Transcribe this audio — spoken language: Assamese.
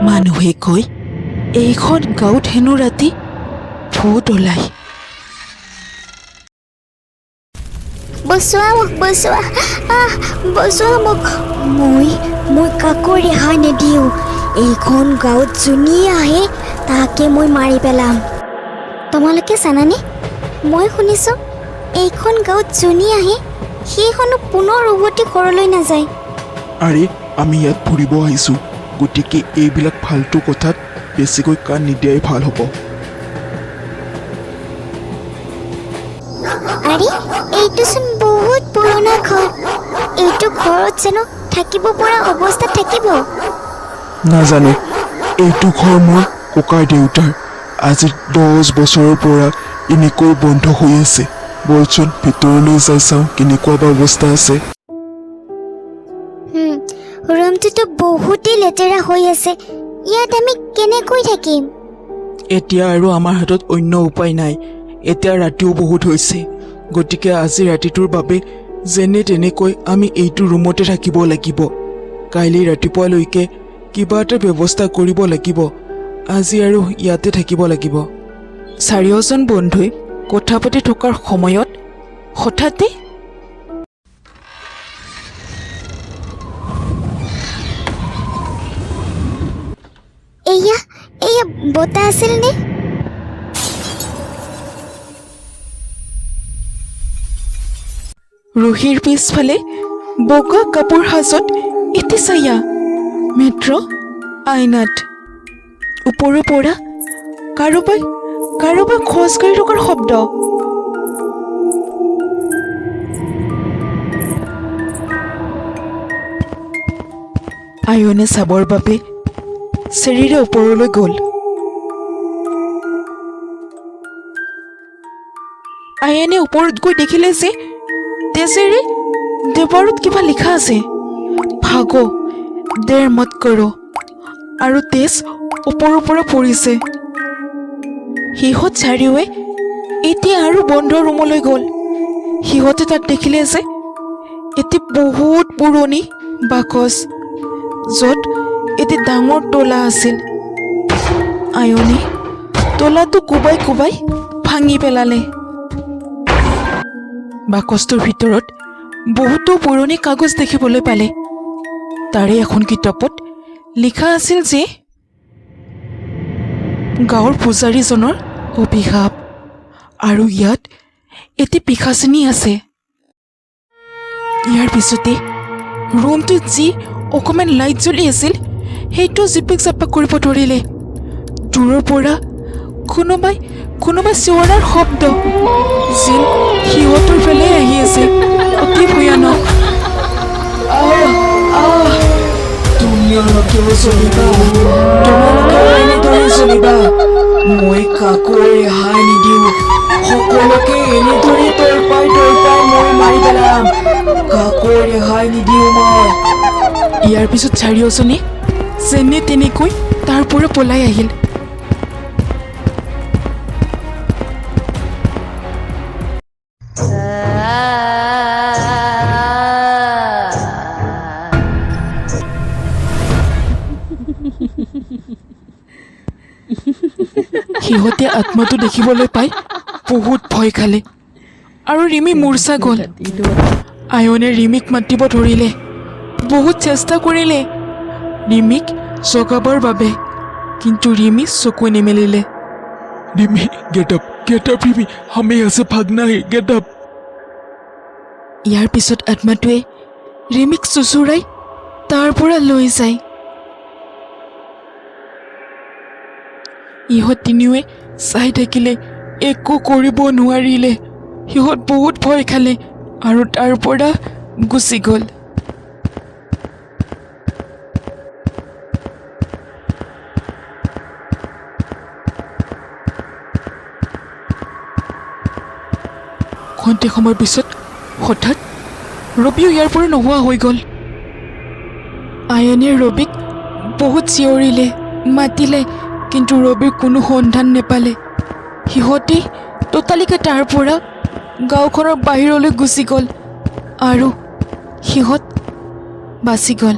মানুহে কয় এইখন গাঁৱত হেনো ৰাতি ভূত ওলায়। বচোৱা মোক, বচোৱা, আহ, বচোৱা মোক। মই কাকো ৰেহাই নিদিওঁ। এইখন গাঁৱত যোনেই আহে, তাকে মই মাৰি পেলাম। তোমালোকে জানানে, মই শুনিছোঁ এইখন গাঁৱত যোনেই আহে, সেইখনো পুনৰ উভতি ঘৰলৈ নাযায়। আৰে, আমি ইয়াত ফুৰিব আহিছোঁ, গতিকে এইবিলাক ফাল্টু কথাত বেছিকৈ কাণ নিদিয়াই ভাল হ'ব। আৰে, এইটোচোন বহুত পুৰণা ঘৰ। এইটো ঘৰত জানো থাকিব পৰা অৱস্থাত থাকিব? নাজানো। এইটো ঘৰ মোৰ ককাৰ দেউতাৰ। আজি 10 বছৰৰ পৰা এনেকৈ বন্ধ হৈ আছে। বলচোন ভিতৰলৈ যাই চাওঁ, কেনেকুৱা বা অৱস্থা আছে। ৰুমটোতো বহুতেই লেতেৰা হৈ আছে। ইয়াত আমি কেনেকৈ থাকিম? এতিয়া আৰু আমাৰ হাতত অন্য উপায় নাই। এতিয়া ৰাতিও বহুত হৈছে, গতিকে আজি ৰাতিটোৰ বাবে যেনে তেনেকৈ আমি এইটো ৰুমতে থাকিব লাগিব। কাইলৈ ৰাতিপুৱালৈকে কিবা এটা ব্যৱস্থা কৰিব লাগিব। আজি আৰু ইয়াতে থাকিব লাগিব। চাৰিওজন বন্ধুৱে কথা পাতি থকাৰ সময়ত হঠাতে এয়া বতাহ আছিল নে? ৰোহিৰ পিছফালে বগা কাপোৰ সাজত এটি ছায়া, মাত্ৰ আইনাত। ওপৰৰ পৰা কাৰোবাৰ খোজকাঢ়ি থকাৰ শব্দ। আয়নে চাবৰ বাবে চিৰিৰে ওপৰলৈ গ'ল। আয়নে ওপৰত গৈ দেখিলে যে তেজেৰে দেৱাৰত কিবা লিখা আছে, "भागो, देर मत करो", আৰু তেজ ওপৰৰ পৰা পৰিছে। সিহঁত চাৰিওৱে এতিয়া আৰু বন্ধ ৰুমলৈ গ'ল। সিহঁতে তাত দেখিলে যে এটি বহুত পুৰণি বাকচ, য'ত এটি ডাঙৰ তলা আছিল। আয়নে তলাটো কোবাই কোবাই ভাঙি পেলালে। বাকচটোৰ ভিতৰত বহুতো পুৰণি কাগজ দেখিবলৈ পালে। তাৰে এখন কিতাপত লিখা আছিল যে গাঁৱৰ পূজাৰীজনৰ অভিশাপ আৰু ইয়াত এটি পিশাচিনী আছে। ইয়াৰ পিছতে ৰুমটোত যি অকণমান লাইট জ্বলি আছিল, সেইটো জিপিক জাপাক কৰিব ধৰিলে। দূৰৰ পৰা কোনোবাই চিঞৰাৰ শব্দ যেন সিহঁতৰ ফালে আহি আছে, অতি ভয়ানক। আহ, আহ, তুমিওলোকেও জ্বলিবা, তোমালোকেও এনেদৰে জ্বলিবা। মই কাকো ৰেহাই নিদিওঁ। সকলোকে এনেদৰে তৰপাই তৰপাই মই মাৰি পেলাম। কাকো ৰেহাই নিদিওঁ মই। ইয়াৰ পিছত চাৰিওজনে যেনে তেনেকৈ তাৰ পৰা পলাই আহিল। সিহঁতে আত্মাটো দেখিবলৈ পাই বহুত ভয় খালে আৰু ৰিমি মূৰ্ছা গ'ল। আয়নে ৰিমিক মাতিব ধৰিলে। বহুত চেষ্টা কৰিলে ৰিমিক জগাবৰ বাবে, কিন্তু ৰিমি চকু নেমেলিলে। Rimi, get up, get up Rimi, हमें यहाँ से भागना है, get up. ইয়াৰ পিছত আত্মাটোৱে ৰিমিক চুচুৰাই তাৰ পৰা লৈ যায়। ইহঁত তিনিওৱে চাই থাকিলে, একো কৰিব নোৱাৰিলে। সিহঁত বহুত ভয় খালে আৰু তাৰ পৰা গুচি গ'ল। খন্তেক সময়ৰ পিছত হঠাৎ ৰবিও ইয়াৰ পৰা নোহোৱা হৈ গ'ল। আয়নে ৰবিক বহুত চিঞৰিলে, মাতিলে, কিন্তু ৰবিৰ কোনো সন্ধান নেপালে। সিহঁতে ততালিকে তাৰ পৰা গাঁওখনৰ বাহিৰলৈ গুচি গ'ল আৰু সিহঁত বাচি গ'ল।